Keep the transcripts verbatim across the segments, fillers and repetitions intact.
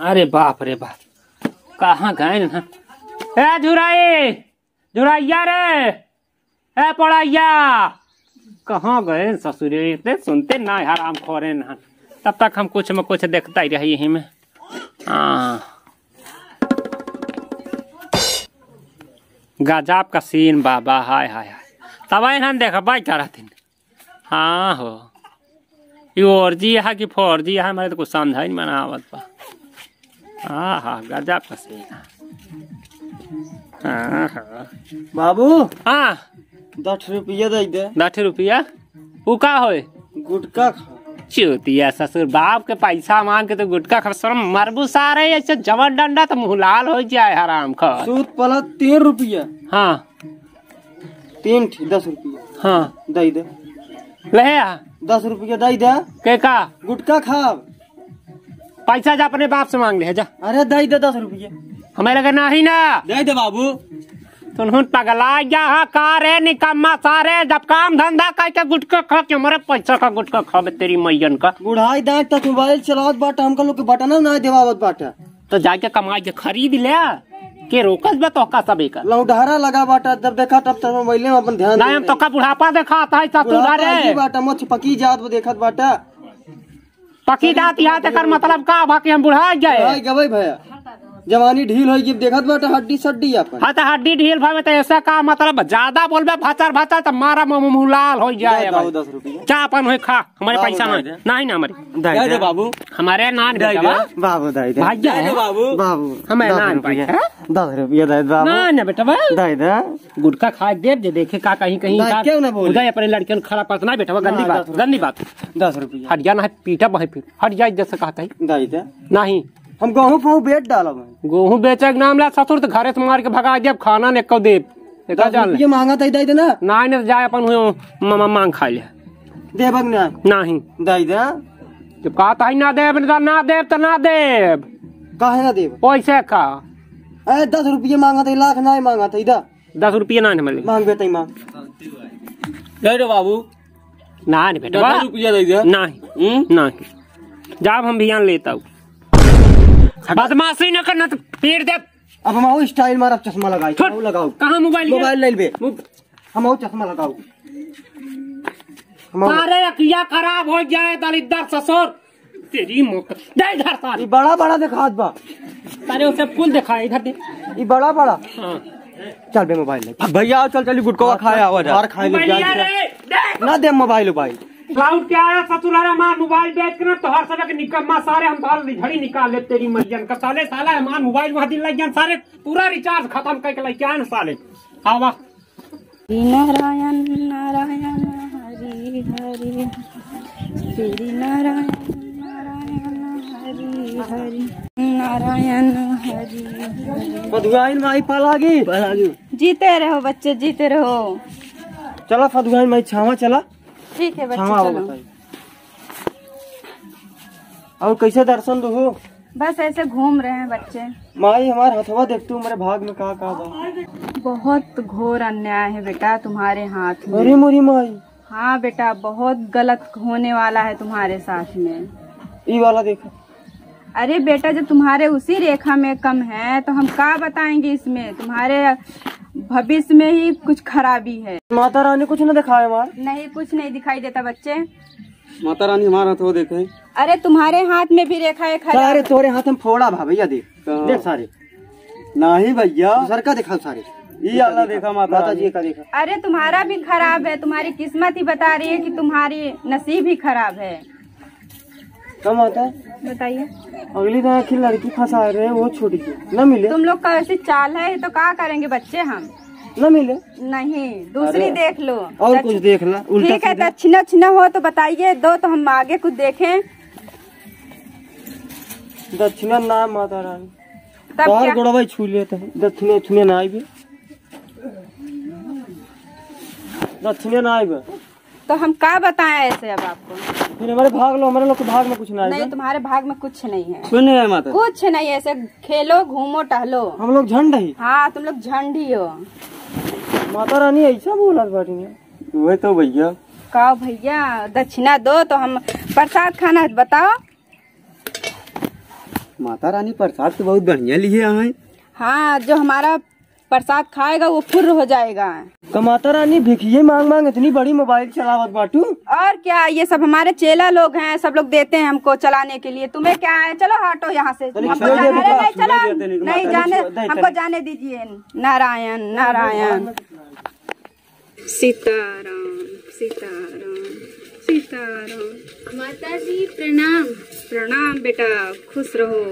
अरे बाप रे बाप, कहाँ गए ना? ए झुराई, झुरैया रे, ए पड़ैया, कहाँ गए ससुरे? इतने सुनते ना हराम खोरे ना। तब तक हम कुछ में कुछ देखता ही रही यही में। हाँ, गजब का सीन बाबा, हाय हाय हाय। तब हम देखबा करत हन। हाँ हो, ई फोर जी है कि फोर जी है, हमारे तो कुछ समझा ही नहीं मना आवत बा। हाँ हाँ, गजब का सीन है। हाँ हाँ। बाबू, हाँ। दस रुपया दे दे। दस रुपया? उ का होए? गुटखा खा। चूतिया ससुर, बाप के पैसा मांग के तो गुटखा खा। शर्म मरबू सारे, ऐसे जबर डंडा तो मुँह लाल हो जाए हराम खा। सूत पलत तीन रुपया। हाँ। तीन ठी दस रुपया। हाँ। दे दे। ले आ। दस रुपया दे दे। के का? गुटखा खाब। पैसा जा अपने बाप से मांग ले जा। अरे दे दे दस रुपया। हमें लगे नहीं ना। दे दे बाबू। तुनहुन पगला गया है का रे निकम्मा सारे? जब काम धंधा करके गुटखा खा के हमारे पैसा का गुटखा खाबे तेरी मैयन का। बुढ़ाई दांत तक मोबाइल चलावत बाटा, हमका लोग के बटन ना देवावत बाटा। तो जाके कमाई के खरीद ले, के रोकत बा तोहका सबे का? लौडहरा लगा बाटा, जब देखा तब तब मोबाइले में अपन ध्यान नहीं, हम देत तोहका बुढ़ापा देखा था, ससुरा बुढ़ापा रे। ही बाटा, मोछ पकी जात वो देखत बाटा। पकी जात यहाँ तेकर मतलब का बा कि हम बुढ़ा गए? बुढ़ाई गए भैया, जवानी ढील होई, जब देखत बाटा हड्डी सड्डी अपन। हाँ, तो हड्डी ढील भावे तो ऐसा का मतलब, ज्यादा बोलबे भचर भचर तो मारा मुँह, मुँह लाल हो जाए जाए भाई। दस रुपया। चाह अपन होए खा, हमारे हाँ, पैसा बताए नहीं, दे। नहीं ना हमारे। दे दे दे। बाबू। हमारे नान दे बेटा दे। बा। बाबू दे दे। भाई दे दे है। बाबू। बाबू, हमें दस नान रुपया। पाई है। दस रुपया दे दे बाबू। ना, ना बेटा बा। दे दे। गुटखा खाए देब जे देखे का कहीं, कहीं ना, का क्यों ना बोले? उदय अपने लड़कियन खराब करत ना बेटा बा, गंदी ना, बात, दस रुपया। गंदी बात। दस रुपया। हट जा ना है, पीटा बहे फिर। हट जा इज्जत से कहता है। दे दे। नहीं। हम गेहूं फेहूं बेच डालब। गेहूं बेचे के नाम ला ससुर तो घरे से मार के भगा देब, खाना ने को देब। एका दस जान ले। रुपया मांगा था, दे दे ना। ना, नहीं तो जाए अपन हुए म-, म-, मांग खा ले। देबक ना। नहीं। दे दे। जब कहा था ही ना देब, ना, ना देब तो ना देब। काहे ना देब? पैसे का? ए, दस रुपया मांगा था, लाख ना मांगा था, इधर। दस रुपया ना मिले। मांग बेटा, मांग। दे दे बाबू। ना, नहीं बेटा दस बा। रुपया दे दे। नहीं। हम्म? नहीं। जाब हम बियान लेता हूँ। बदमाशी न करना तो पीट दे। अब हम आओ स्टाइल मारब, चश्मा लगाई, थुट। आओ लगाओ। कहाँ मोबाइल है? मोबाइल ले लेबे। मो- हम आओ चश्मा लगाओ। हम आओ। सारे अखिया खराब हो जाए दलिद्दर ससुर। तेरी मौत। दे इधर सारे। ये बड़ा बड़ा दिखात बा। सारे उसे फूल दिखाए इधर दे। ये बड़ा बड़ा। हाँ। चल बे मोबाइल ले। भैया आओ, चल चली गुटखा खाए आवा जा। मार खाए ले मोबाइल जा। लिया रे, देख। ना दे मोबाइल, मोबाइल। क्लाउड क्या है ससुरारा मार मोबाइल बेच के ना तोहर सब के निकम्मा सारे हम तोहर घड़ी निकाल ले तेरी मरियन का साले। साला हमार मोबाइल वहाँ दिन लग गया सारे, पूरा रिचार्ज खत्म करके लेके आए ना साले। आवा। नारायण नारायण हरि हरि, श्री नारायण नारायण हरि हरि, नारायण हरि हरि। पदुआइन माई पलागी। पलागी। जीते रहो बच्चे, जीते रहो। चला पदुआइन माई छावा चला। ठीक है बच्चे, छावा आओ चलो। बताई। और कैसे दर्शन दो हो? बस ऐसे घूम रहे हैं बच्चे। माई, हमार हथवा देख तू, हमारे भाग में का का बा। बहुत घोर अन्याय है बेटा तुम्हारे हाथ में। अरे मोरी माई। हाँ बेटा, बहुत गलत होने वाला है तुम्हारे साथ में। ई वाला देखो। अरे बेटा, जब तुम्हारे उसी रेखा में कम है तो हम का बताएंगे इसमें? तुम्हारे भविष्य में ही कुछ खराबी है। माता रानी कुछ न दिखाए हमार। नहीं, कुछ नहीं दिखाई देता बच्चे। माता रानी हमार हाथ वो देखे। अरे तुम्हारे हाथ में भी रेखा है खराब। सारे तोरे हाथ में फोड़ा भा भैया, देख। कहाँ? देख सारे। नहीं भैया। सर का दिखाओ सारे। ये वाला देखा माता माता रानी। जी का देखा। अरे तुम्हारा भी खराब है, तुम्हारी किस्मत ही बता रही है कि तुम्हारी नसीब ही खराब है। का माता? बताइए। अगली तो आखिर लड़की फंसा रहे, वो छोड़ के ना मिले। तुम लोग का ऐसी चाल है तो का करेंगे बच्चे हम? ना मिले। नहीं, दूसरी अरे, देख लो। और दक्ष-, कुछ देख ला, उल्टा ठीक है, सीधा। दक्षिणा उक्षिणा हो तो बताइए, दो तो हम आगे कुछ देखें। दक्षिणा ना माता रानी। तब तोहर क्या? गोड़वा छू लेते हैं, दक्षिणा उक्षिणा ना आइबे। दक्षिणा ना आइबे। तो हम का बताएं ऐसे अब आपको? फिर हमारे भाग लो, हमारे लोग के भाग में कुछ ना आइबे। नहीं, तुम्हारे भाग में कुछ नहीं है। कुछ नहीं है माता। कुछ नहीं है, ऐसे खेलो, घूमो, टहलो। हम लोग झंड ही। हाँ, तुम लोग झंड ही हो। माता रानी ऐसा बोलत बाटी ना। वही तो भैया। का भैया, दक्षिणा दो तो हम प्रसाद खाना है, बताओ। माता रानी, प्रसाद तो बहुत बढ़िया लिहे हैं। हाँ, जो हमारा प्रसाद खाएगा वो फुर्र हो जाएगा। का माता रानी, भिखिए मांग मांग इतनी बड़ी मोबाइल चलावत बाटू? और क्या, ये सब हमारे चेला लोग हैं, सब लोग देते हैं हमको चलाने के लिए। तुम्हें क्या है, चलो हटो यहाँ से। चलो, हमको छोड़ दे, जाने, अरे नहीं, चलो, नहीं, जाने, हमको जाने दीजिए। नारायण, नारायण। सीताराम, सीताराम, सीताराम। माता जी प्रणाम। प्रणाम बेटा, खुश रहो।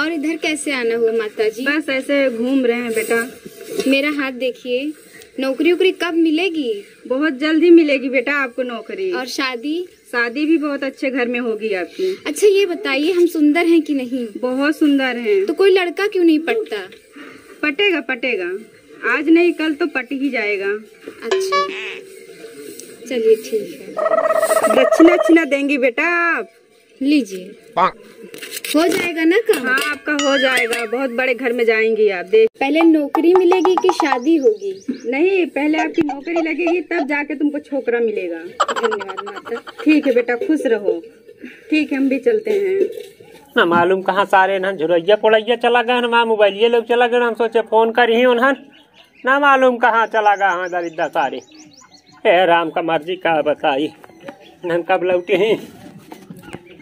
और इधर कैसे आना हुआ माता जी? बस ऐसे घूम रहे हैं बेटा। मेरा हाथ देखिए, नौकरी वोकरी कब मिलेगी? बहुत जल्दी मिलेगी बेटा आपको नौकरी। और शादी? शादी भी बहुत अच्छे घर में होगी आपकी। अच्छा, ये बताइए, हम सुंदर हैं कि नहीं? बहुत सुंदर हैं। तो कोई लड़का क्यों नहीं पटता? पटेगा, पटेगा, आज नहीं कल तो पट ही जाएगा। अच्छा, चलिए ठीक है। दक्षिणा दक्षिणा देंगी बेटा आप। लीजिए। हो जाएगा ना काम? हाँ, आपका हो जाएगा, बहुत बड़े घर में जाएंगी आप। देख, पहले नौकरी मिलेगी कि शादी होगी? नहीं, पहले आपकी नौकरी लगेगी, तब जाके तुमको छोकरा मिलेगा। धन्यवाद माता। ठीक है बेटा, खुश रहो। ठीक है, हम भी चलते हैं। ना मालूम कहाँ सारे ना झुरैया पोड़ैया चला गए, ना मोबाइलिया लोग चला गए। हम सोचे फोन करी ही उन्हन, ना मालूम कहाँ चला गए हैं दरिद्दा सारे। ए राम का मर्जी का बताई, नन कब लौटे ही।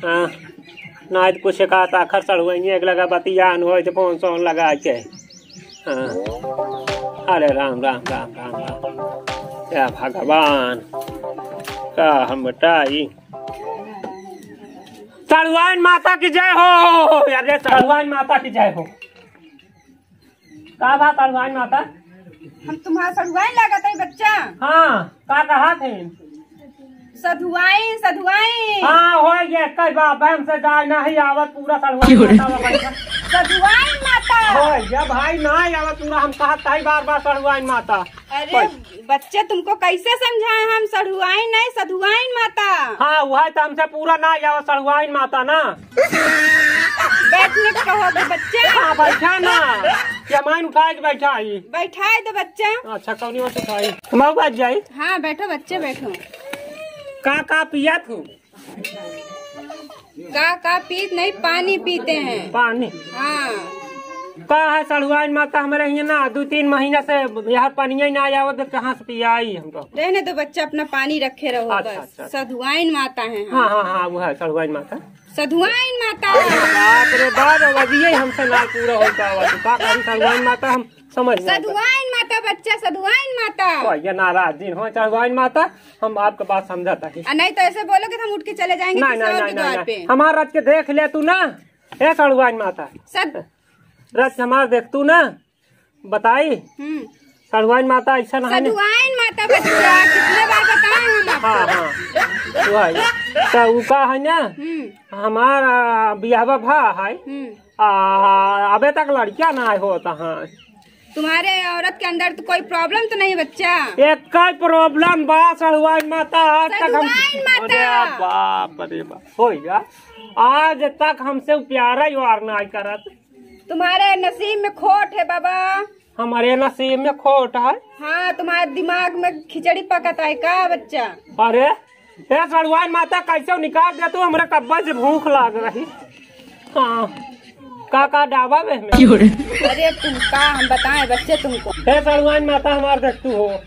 हाँ, ना तो कुछ कहा था, आखर सड़ुआइए एक लगा बतियान हो तो फोन सोन लगा के। हाँ। अरे राम, राम, राम, राम, राम। या भगवान, का हम बताई। सड़ुआइन माता की जय हो। अरे सड़ुआइन माता की जय हो। का बात सड़ुआइन माता? हम तुम्हारा सड़ुआइन लागत है बच्चा। हाँ, का कहा थे? सधुआइन, सधुआइन। हाँ, हो गया, कई बाप है, हमसे जाए नहीं आवत, पूरा सड़ुआइन माता बा बैठा। सधुआइन माता। हो गया भाई, ना आवत पूरा, हम कहत ताई बार बार सड़ुआइन माता। अरे बच्चे, तुमको कैसे समझाएं हम, सड़ुआइन नहीं, सधुआइन माता। हाँ, वह तो हमसे पूरा ना आवत, सड़ुआइन माता ना। बैठने को कहोगे बच्चे? हाँ, बैठा ना, ये माइन उठा के बैठा ही। बैठाए दो बच्चे। अच्छा, कौनी ओर से उठाई? हम बैठ जाई। हाँ, बैठो बच्चे, बैठो। का का पिया तू? का का पीत नहीं, पानी पीते हैं। पानी? हाँ। का है सड़ुआइन माता, हमरे हियाँ ना दो तीन महीना से यहाँ पनिया ही ना आवत, कहाँ से पियाई हमको? रहने दो बच्चा, अपना पानी रखे रहो अच्छा, बस। अच्छा, अच्छा। सधुआइन माता है हम। हाँ, हाँ, हाँ, वो है सड़ुआइन माता। सधुआइन माता। बाप रे बाप, अब ये हमसे ना पूरा होता हुआ, तो का करी सड़ुआइन माता, हम समझ ना पाए। सधुआइन माता बच्चा, सधुआइन माता। तो ये नाराज दिन हो सड़ुआइन माता, हम आपके बात समझत है। आ, नहीं तो ऐसे बोलोगे तो हम उठ के चले जाएंगे नहीं, किसी नहीं, और नहीं, के नहीं, द्वार नहीं। पे। हमार रच के देख ले तू ना, ए सड़ुआइन माता। सद- रच हमार देख तू ना, बताई। हम्म। सड़ुआइन माता ऐसा ना है ना। सधुआइन माता बच्चा, कितने बार बताए हम आपको? हाँ, हाँ। वही। तो उ का है ना, हम्म। हमार, आ, बियाहवा भा है। हम्म। आ, अबे तक लड़किया ना होता है। तुम्हारे औरत के अंदर तो कोई problem तो नहीं बच्चा? एक ही problem बा सड़ुआइन माता, आज तक हम सधुआइन माता। अरे बाप रे बाप, हो गया। आज तक हमसे प्यारा ही वार ना करत। तुम्हारे नसीब में खोट है बाबा। हमारे नसीब में खोट है। हाँ, तुम्हारे दिमाग में खिचड़ी पकत है का बच्चा? अरे, ए सड़ुआइन माता, कैसे निकाल दे तू, हमरा कब्बे से भूख लाग रही। हाँ, का का डाबा बे में? अरे तुम का हम बताएं बच्चे तुमको। ए सड़ुआइन माता, हमार देख तू हो।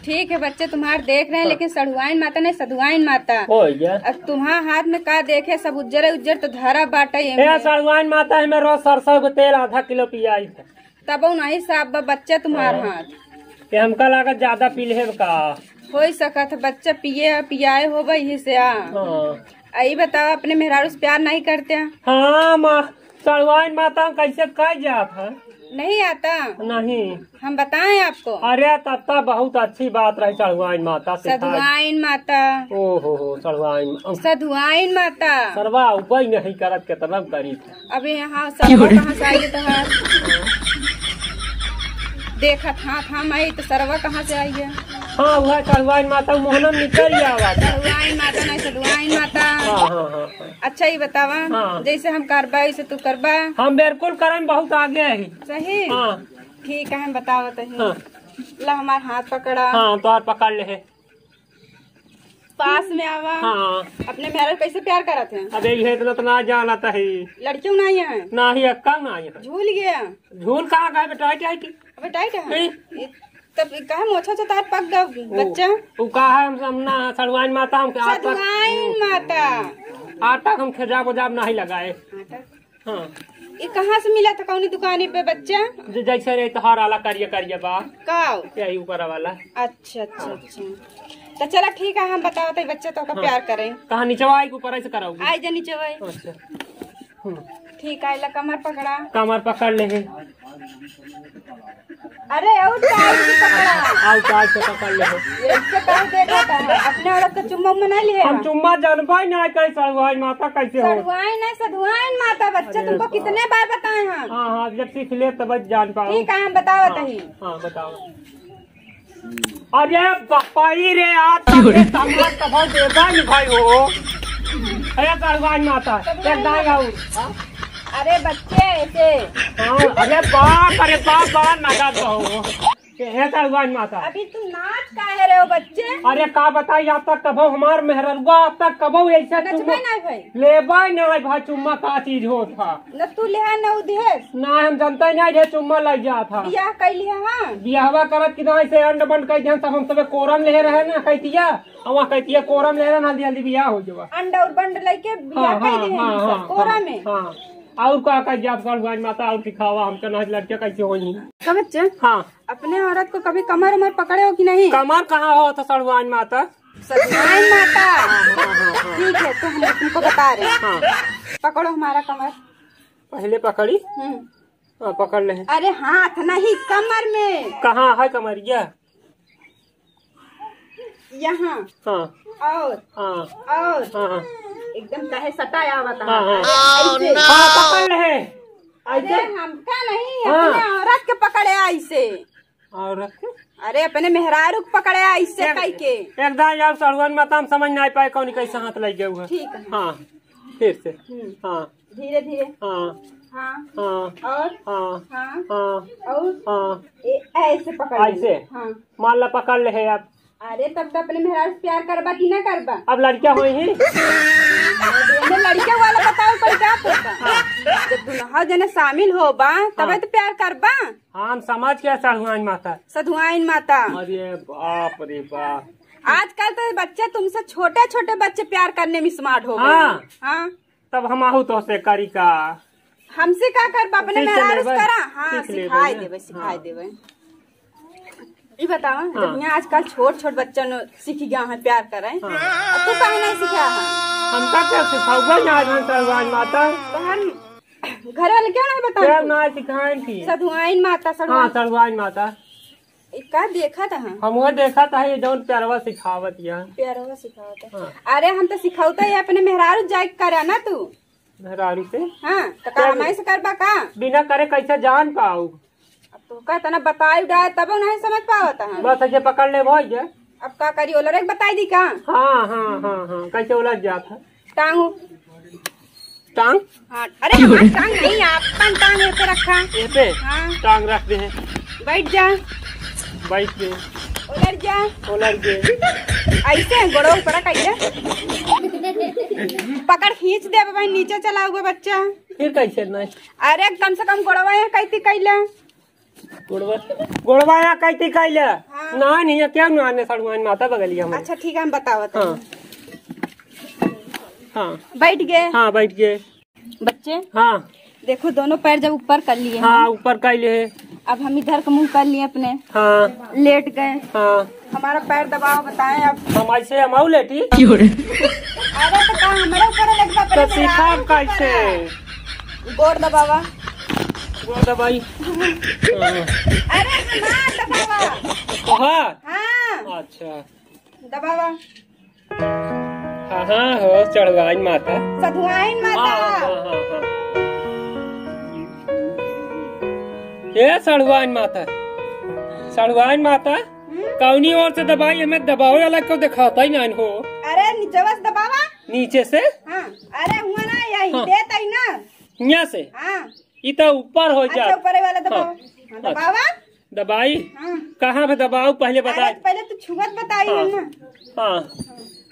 ठीक है बच्चे, तुम्हार देख रहे हैं, हाँ। लेकिन सड़ुआइन माता नहीं, सधुआइन माता। हो गया। अब तुम्हार हाथ में का देखे, सब उज्जर उज्जर तो धरा बाटे ए एमे। सड़ुआइन माता, हमें रोज सरसों के तेल आधा किलो पियाई था। तब नहीं साफ बा बच्चा तुम्हार हाँ। हाथ। ये हमका लागत ज्यादा पी लेब का? होई सकत है बच्चा पिए पियाए होबे यही से आ। हाँ। आ, ई बताओ, अपने मेहरारू से प्यार नहीं करते हैं? हाँ माँ, सड़ुआइन माता कैसे कह जात है? नहीं आता? नहीं। हम बताएं आपको? अरे तत्ता बहुत अच्छी बात रही सड़ुआइन माता से। सधुआइन माता। ओ हो हो, सड़ुआइन। सधुआइन माता। सरवा उबई नहीं करत, कितना करी। अबे यहाँ सरवा कहाँ से आई है तोहार? देखत हाथ हम आई तो सरवा कहाँ से आई है? हाँ, वह सड़ुआइन माता मोहनम निकल जावा। सड़ुआइन माता नहीं, सधुआइन माता। हाँ, हाँ, हाँ, हाँ। अच्छा, ये बतावा, हाँ। जैसे हम करबा, वैसे तू करबा? हम बिल्कुल करम, बहुत आगे है। सही? हाँ। ठीक है, हम बतावत ही। हाँ। ला, हमार हाथ पकड़ा। हाँ, तो हाथ पकड़ ले है। पास में आवा। हाँ। अपने मेहरारू कैसे प्यार करत हैं? अबे, ये इतना तो ना जानत है। लड़कियों ना आई हैं? ना ही, अक्का ना आई है। झूल गया। झूल कहाँ गए बेटा? हटी, हटी। अबे, टाइट है। नहीं। ये तब काहे मोछा चोतार पक गया ओ, बच्चा? वो कहा है, हम, हम ना, सड़ुआइन माता, हम के आज तक सधुआइन माता। आज तक हम खेजाब उजाब नहीं लगाए। हाँ, तब हाँ। ये कहाँ से मिला था, कौनी दुकानी पे बच्चा? जे जैसे रहे तो हर आला करिया करिया बा। का? यही ऊपर वाला। अच्छा, अच्छा, अच्छा। तो चला ठीक है, हम बतावत है बच्चा तो का हाँ। प्यार करें। कहाँ नीचवा आई के ऊपर ऐसे कराओगे? आई जा नीचवा आई। अच्छा। हम्म। ठीक है, ला कमर पकड़ा। कमर पकड़ ले है। अरे, और टाइट से पकड़ा। और टाइट से पकड़ ले हो। ये इससे काहे देखा था? अपने औरत को चुम्मा उम्मा नहीं लिया? हम चुम्मा जानबा ही नहीं, कैसे सड़ुआइन माता कैसे हो? सड़ुआइन नहीं, सधुआइन माता, बच्चा अरे तुमको वाह। कितने बार बताए हैं? हाँ, हाँ, जब सीख ले तब जान पाओ। ठीक है, हम बताओ हाँ, तही। हाँ, बताओ। अरे बापाई रे, आज तक ये समाज तो बहुत बेकार निभाई हो। अरे सड़ुआइन माता, एक दाई आऊ। अरे बच्चे ऐसे। हाँ, अरे बाप, अरे बाप, बड़ा नजर हो। ये है सड़ुआइन माता। अभी तू नाच काहे रहे हो बच्चे? अरे का बताई, आज तक कबो हमार मेहररुआ, आज तक कबो ऐसे नचबे चुम्मा नहीं भाई। लेबे नहीं भाई, चुम्मा का चीज होत है? न तू लिहा, न उ दिहेस। ना, हम जनते नहीं रहे चुम्मा लग जात है। बियाह कैली है, हाँ? बियाहवा करत कि ना ऐसे अंड बंड कह दिहन, सब हम सबे कोरम ले रहे ना, कहतिया, और वहाँ कहतिया कोरम ले रहे ना, जल्दी जल्दी बियाह हो जावा। अंड और बंड लेके बियाह हाँ, कह हाँ, दिहन हाँ, सब हाँ, कोरा हाँ, में। हाँ। और का कह जात सड़ुआइन माता, और सिखावा हमके ना लड़के कैसे होई। समझ? हाँ। अपने औरत को कभी कमर उमर पकड़े हो कि नहीं? कमर कहाँ हो तो सड़ुआइन माता? सड़ुआइन माता। हाँ, हाँ, हाँ, हाँ। ठीक है, तो हम तुमको बता रहे हैं। हाँ। पकड़ो हमारा कमर। पहले पकड़ी। हम्म। हाँ, पकड़ ले। अरे हाथ नहीं, कमर में। कहाँ है कमरिया? यहाँ। हाँ। और। हाँ। और। हाँ, हाँ। एकदम कहे सटाया हुआ था। हाँ, हाँ। ऐसे। हाँ, पकड़ ले। अरे ऐसे? हमका नहीं, हाँ। अपने औरत के पकड़े ऐसे। औरत के? अरे अपने मेहरारू के पकड़े ऐसे एक, कह के। एक दाई और सड़ुआइन माता, हम समझ नहीं पाए कौन कैसे हाथ लग गए हुए। ठीक है। हाँ, फिर से। हम्म। हाँ। धीरे धीरे। हाँ। हाँ। हाँ। और? हाँ। हाँ। हाँ। और? हाँ। ए, ऐसे पकड़ ऐसे? लेना। हाँ। मान ला पकड़ ले है आप। अरे तब तो अपने मेहरारू से प्यार करबा कि ना करबा? अब लड़कियां होई ही। अरे, एमे लड़के वाला बताओ पर का करबा? हाँ। जब दुनहा जने शामिल होबा, तबे हाँ। तो प्यार करबा। हाँ, हम समझ गए सधुआइन माता। सधुआइन माता। अरे बाप रे बाप। आजकल तो बच्चे तुमसे, छोटे छोटे बच्चे प्यार करने में स्मार्ट हो गए हाँ। हैं। हाँ। तब हम आहू तो से करी का? हमसे का करबा, अपने सीख मेहरारू से लेबे। करा। हाँ, सीख लेबे सिखाई ना। देबे, सिखाई हाँ। देबे। ई बताओ, हाँ। जब यहाँ आजकल छोट छोट बच्चन सीख गया है प्यार करे, हाँ। अब तू काहे नहीं सीखा है? हमका क्या सिखाऊगा ना आज हम सड़ुआइन माता? तो हम घर वाले क्यों नहीं बताओ? क्या ना सिखाएं थी? सधुआइन माता, हाँ, सधुआइन। सड़ुआइन माता। ई का देखा था हम? हम वो देखा था, ये जौन प्यारवा सिखावत या। प्यारवा सिखावत है। हाँ। अरे हम तो सिखावता है अपने मेहरारू जाए के करा ना तू। मेहरारू से? हाँ, तो का क्या हमारे से करबा का? बिना करे कैसे जान पाऊ? अब तो का तना बताई उड़ाए तब नहीं समझ पावत है। बस ऐसे पकड़ ले भैया। अब का करी, ओलरे के बताई दी का? हाँ, हाँ, हाँ, हाँ, कैसे उलझ जात है? टांग। टांग? हाँ, अरे हमार टांग नहीं, आपन टांग ये पे रखा। ये पे? हाँ। टांग रख दे हैं। बैठ जा। बैठ गए। उलर जा। उलर गए। ऐसे गोड़ो ऊपर कैसे? पकड़ खींच दे भाई, नीचे चला हुआ बच्चा। फिर कैसे नहीं? अरे कम से कम गोड़वा यहाँ कैती कैले। गोड़वा, गोड़वा यहाँ कैती कैले। हाँ। ना नहीं है, क्या ना आने सड़ुआइन माता बगलिया में। अच्छा ठीक है, हम बतावत हाँ। हूँ। हाँ। बैठ गए। हाँ, बैठ गए। बच्चे, हाँ। देखो, दोनों पैर जब ऊपर कर लिए हाँ, हैं। ऊपर कर लिए। अब हम इधर का मुंह कर लिए अपने। हाँ। लेट गए। हाँ। हमारा पैर दबाओ, बताएं अब। हम ऐसे हम आऊ लेटी? क्यों रे? अरे तो का हमारे ऊपर है, लेकिन अपने तो सीखा मेहरारू के ऊपर कैसे? है। गोड़ दबावा। गोड़ दबाई। हाँ। अरे हमार दबावा। तोहार? हाँ। अच्छा। दबावा। हाँ, हाँ, हो, सड़ुआइन माता। सधुआइन माता। हाँ, हाँ, हाँ, हाँ। ए सड़ुआइन माता, सड़ुआइन माता, हम्म? कौनी ओर से दबाई, हमें दबावे वाला को दिखाता ही नहीं हो। अरे, नीचे से दबावा। नीचे से? हाँ, अरे, हुआ ना, यही हाँ। देत ही ना। यहाँ से? हाँ। ई तो ऊपर हो अच्छा, जात। ऊपर वाला दबाओ। हाँ। हाँ, अच्छा। दबावा। दबाई? हाँ। कहाँ पे दबाओ पहले अरे, बताए। पहले तू छुअत बताई हाँ। है ना। हाँ।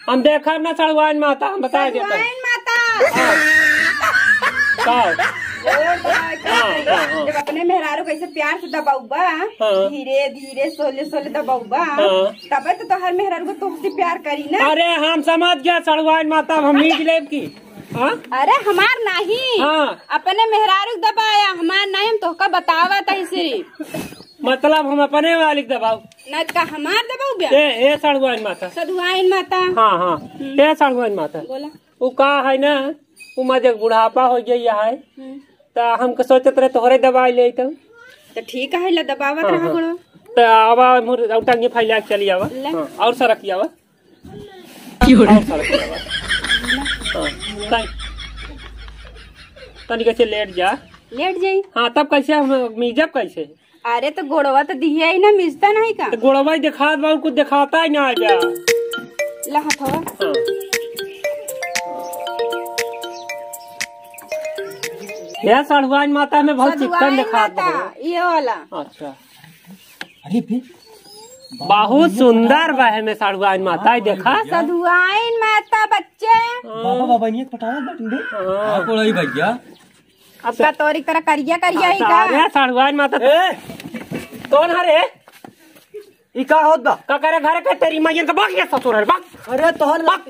हम देखब ना सड़ुआइन माता, हम बताइ देत हई। सड़ुआइन माता। हाँ। का? हाँ, हाँ, हाँ। जब अपने मेहरारू क अइसे प्यार से दबउबा, हाँ। धीरे धीरे सोले सोले दबउबा, हाँ। तबे तो तोहर मेहरारू तोहसे प्यार करी ना। अरे हम समझ गया सड़ुआइन माता, हम मीज लेब की। हाँ? अरे हमार नहीं। हाँ। अपने मेहरारू क दबाया, हमार नहीं, हम तोहका बतावत हई सिर्फ। मतलब हम अपने वाली क दबाउ। ना का हमार दबाउ बे? ए, ए सड़ुआइन माता। सधुआइन माता। हाँ, हाँ। हम्म। ए सड़ुआइन माता। बोला। उ का है ना, उ माँ जब बुढ़ापा होइ गई है, हम्म। त हमके सोचत रहे तोहरे दबाइ लेइत। त ठीक है, ला दबावत हाँ, रहा हाँ। गोड़ो। त आवा, मुर, और टंगी फैला के चली आवा। ले। हाँ, और सरक आवा। की हो रहा? और सरक आवा। हाँ, तन-, तनी कैसे लेट जा। लेट जाई? हाँ, तब कैसे हम मीजब कैसे? अरे तो गोड़वा तो दिहे ही ना, मिजता नहीं का? तो गोड़वा ही दिखात बा, कुछ दिखाता ही ना आजा। ला हथवा। हाँ। यह सड़ुआइन माता में बहुत चिक्कन सधुआइन दिखात बा। माता, ये वाला। अच्छा। अरे बे, बहुत सुंदर बा है में सड़ुआइन माता, ये देखा। सधुआइन माता बच्चे। बाबा, बाबा, इन्हें पटावा बटन दे। हाँ। हाँ, कोई भैया। अब का तोरी तरह करिया करिया ही का? अरे सड़ुआइन माता। ए, कौन है रे? ई का होत बा? का करे घरे के तेरी मायन के बक ये ससुर है, बक। अरे तोहन बक।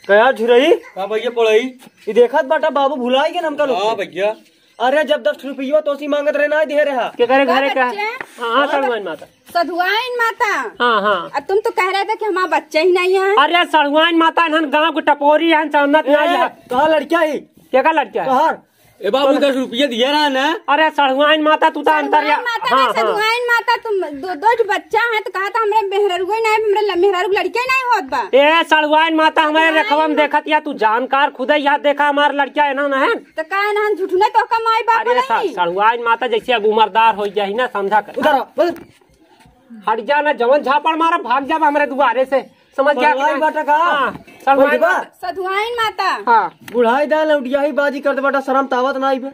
कया झुरई? का भैया पढ़ई? ई देखत बाटा बाबू भुलाई के हमका लोग हाँ के। भैया। अरे जब दस रुपया तोसी मांगत रहे ना दे रहा। के करे घरे का? बच्चे। हाँ, हाँ, सड़ुआइन माता। सधुआइन माता। हाँ, हाँ। अब तुम तो कह रहे थे कि हमारा बच्चा ही नहीं है। अरे सड़ुआइन माता, इन्हन गाँव के टपोरी है, समझत नहीं है। कहाँ लड़किया ही? के का लड़किया है? तोहर। ए बाबू, दस रुपया दिया रहा ना। अरे सड़ुआइन माता, तू तो अंतर या-, सड़ुआइन माता हाँ, ना, हाँ। सड़ुआइन माता, तुम दो, दो ठो बच्चा है तो कहा था हमरे मेहरारू ही नहीं, हमरे ल-, मेहरारू के लड़के नहीं होत बा। ए सड़ुआइन माता, हमारे सड़ुआइन रखवा में मा- देखत या तू जानकार खुदे या देखा हमार लड़किया है ना, ना है? तो का ना हम झूठू नहीं तो का माई बाप अरे नहीं? स-, सड़ुआइन माता जैसे अब उम्रदार हो गया ही ना, समझा कर। उधर आओ, बोल। हट जा ना, जवन झापड़ मारा, भाग जा हमरे दुआरे से। समझ गया कि पगलाई नहीं? बाटा का? हाँ, सड़ुआइन बोल बा। माता। सधुआइन माता। हाँ। बुढ़ाई दा लौटिया ही बाजी करत बाटा, शरम तावत ना आइबे।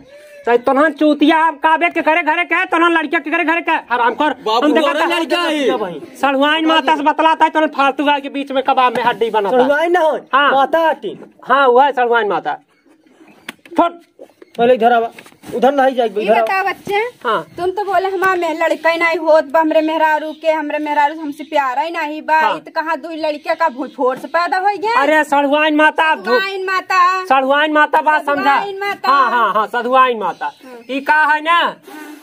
चाहे तोहन चूतिया हम काबे के घरे घरे के, तोहन लड़किया के घरे घरे के, हराम कर। बाबू, हम देखा तोहरे था। लड़का है। सड़ुआइन माता से बतलाता है, तोहन फालतू गाय के बीच में कबाब में हड्डी बनता। सड़ुआइन ना हो, हाँ। माता हटी। हाँ, वह है सड़ुआइन माता। फट। पहले इधर आवा, उधर नहीं जाए, ये इधर आवा। बताओ बच्चे, हाँ। तुम तो बोले हमारे में लड़का ही नहीं होत बा, हमरे मेहरारू के, हमरे मेहरारू हमसे प्यारा ही नहीं बा। हाँ। इत कहाँ दुई लड़किया का भूई फोड़ से पैदा हो गया? अरे सड़ुआइन माता, धो-, सड़ुआइन माता। सड़ुआइन माता बात समझा। सड़ुआइन माता। हाँ, हाँ, हाँ, सधुआइन माता। हाँ। ई का है ना, हाँ।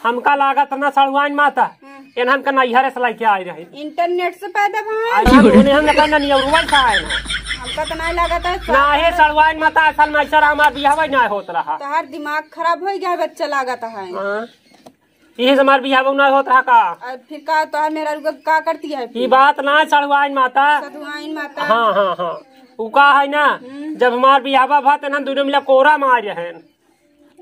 हमका लागत ना सड़ुआइन माता। हाँ। एनहन का नैहरे से लइके आए रहे। इंटरनेट से पैदा भा। अरे, उन्हें हम कहना नहीं, और वही कहा है ना। हमका तो नहीं लागत है, ना, हे सड़ुआइन माता, असल में ऐसा हमार बियाह नहीं होत रहा। तोहार दिमाग खराब हो गया, बच्चा लागत है। हाँ। यही से हमार बियाह नहीं होत रहा का? और फिर का, तोहार मेहरारू का, का करती है फिर? ई बात ना, सड़ुआइन माता। सधुआइन माता। हाँ, हाँ, हाँ। उ का है ना, हम्म। जब हमार बियाह भा, त एनहन दोनों मिला कोरा मार रहे।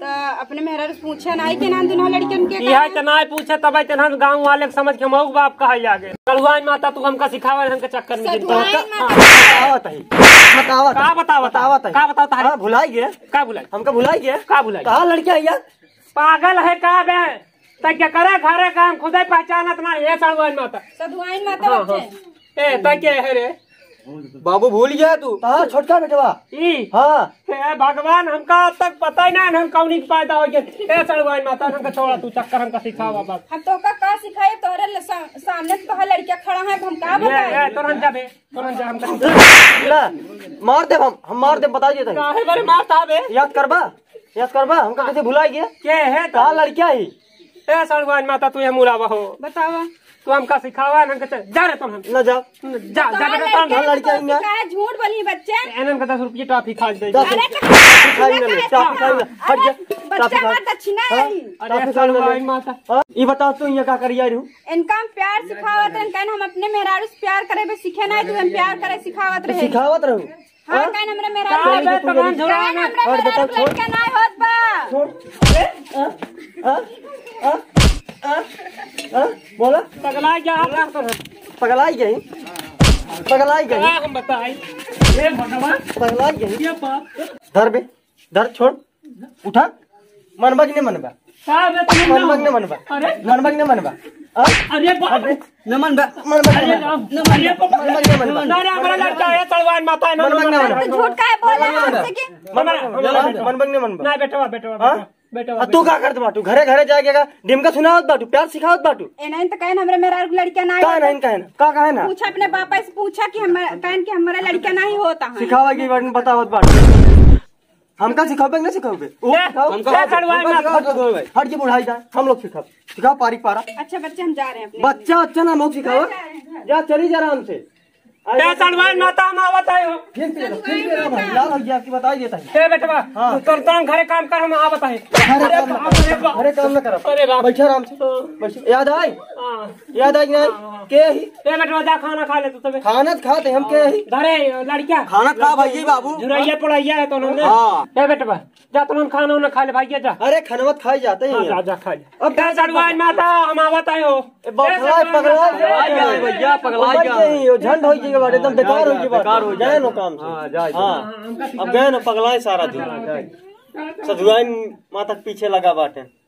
त अपने मेहरारू से पूछे नाई के नाम दुनो लड़कन के यह का? त नाई पूछे, तब इतना गाँव वाले के समझ के मऊ बाप कहा लागे। सड़ुआइन माता, तू हमका सिखावे, हमके चक्कर में गिर सधुआइन पड़ता। माता। बतावत है, बतावत का है, बतावत है? बतावत है। का बतावत है? हाँ, भुलाई गए। का भुलाई? हमका भुलाई गए। का भुलाई? कहाँ लड़किया है यार? पागल है का बे? त के करे घरे का हम खुदे पहचानत ना, ये सड़ुआइन माता। सधुआइन माता हाँ, बच्चे। हाँ। ए, त के है रे? बाबू भूल गया तू? हाँ, छोटका बेटवा। ई? हाँ। हे भगवान, हमका अब तक पता ही ना है, हम कौनी के पैदा हो गए। ए, सड़ुआइन माता, हमका छोड़ा तू, चक्कर हमका सिखावा बस। हम तोहका का सिखाई, तोहरे ल-, सा-, सामने तो तोहर लड़किया खड़ा है, अब हम का ये, बताई? ये, तुरंत जा बे, तुरंत जा, हमका ला, मार दे हम, हम मार दे, बता देते हैं। काहे बरे मारता बे? याद करबा? याद करबा? हमका कैसे भुला गया? के है तो? कहाँ लड़किया ही? ए, सड़ुआइन माता, तू ये मुलावा हो। बतावा। तू हमका सिखावा, हमका चल, जा रे तुम हम। ना जा। जा, जा बेटा, तुम। हाँ, लड़किया ही ना। काहे झूठ बोली बच्चे? एनन का दस रुपये टॉफी खा दे। दस अरे रुपये टॉफी खाई ना, टॉफी खाई ना। हट जा, अरे, टॉफी बच्चा खा। हमार दक्षिणा हाँ? है। अरे, टॉफी खाई ना। सड़ुआइन माता। हाँ? ये बताओ तू यहाँ का करिया रहू? इनका हम प्यार सिखावत रहन, कहन हम अपने मेहरारू से प्यार करे, बे सीखे ना, तू हम प्यार करे सिखावत रहे। सिखावत रहू? हाँ, हाँ? काहे न हमरे मेहरारू का बे, तमान झोरा काहे न में? हमरे और मेहरारू बताओ, छोड़। लड़का नाय होत बा? छोड़। ए, आ, आ, आ, आ, आ, बोला? पगला गया, आप क्या कर रहे? पगलाई गई। पगलाई गई। का हम बताई? ए भगवान। पगलाई गई। ये बाप। धर बे, धर, छोड़। उठा। मनबा कि नहीं मनबा? का बे, तुम मनबा कि नहीं मनबा? अरे? मनबा कि नहीं मनबा? अरे बाप रे। न मन बा। मन बा, अरे राम। न मन अरे बा। बाप रे। मन बा, मन बा। ना, ना, हमारा लड़का है, सड़वाइन माता है, ना, मन बा, ना, ना, मन बा। तो झूठ काहे बोला है हमसे कि? मन बा, मन बा, मन बा। मन बा। ना, बेटवा, बेटवा, हाँ? बेटवा, बेटवा, आ, तू बेटवा। का करत बाटू? घरे, घरे जाके का डिमका सुनावत बाटू, प्यार सिखावत बाटू? ए, नहीं तो कहे ना, हमरे मेहरारू के लड़का ना का है। नहीं कहे ना? का कहे ना? पूछा अपने पापा से, पूछा कि हम, कहेन कि हमारा लड़का नहीं होता है। सिखावा के बारे में बतावत बाटू। हमका सिखावे कि ना सिखावे? ओ, ए, सिखाओ। ए, सड़वाइन हमका माता। सिखाओ। हट, हट, हट, हट, हट, हट, ये बुढ़ाई जा, हम लोग सिखाओ। सिखाओ पारी पारा। अच्छा बच्चे, हम जा रहे हैं अपने। बच्चा, अच्छा ना, हम लोग सिखाओ। जा, चली जा आराम से। ए, सड़वाइन माता, हम आवत है हो। फिर से, फिर से, भाई, लाल हो गया, आपकी बताई देता है। ए, बेटवा, हाँ। तू तुम, तुम घरे काम कर, हम आवत है। घरे काम ना अरे, करब, अरे, घरे काम ना करब। अरे, राम। बैठा आराम से। हाँ। बैठ, याद आई? हाँ। याद आई कि नहीं? हाँ, हाँ। के ही? ए, बेटवा, जा खाना खा ले तू तबे। खाना तो खाते हम, के ही? घरे लड़किया। खाना खा भाई बाबू। जुरैया पड़ैया है तो उन्होंने। हाँ। ए, बेटवा, जा तुम खाना उना खा ले भाई, जा। अरे, खाना मत खाई जाते हैं हाँ, यार। जा, जा, खा ले। अब ए, सड़वाइन माता, हम आवत है हो। ए, बौखलाए, पगलाए, पगलाए गए भैया, पगलाए मर गए। गए, यो झंड हो गए बाटे, एकदम हाँ, बेकार जा, हो गए बाटे। बेकार हो गए। गए नो काम से। हाँ, जा, जा। हाँ, अब गए नो पगलाए सारा दिन। हाँ, जा। सधुआइन माता के पीछे लगा बाटे।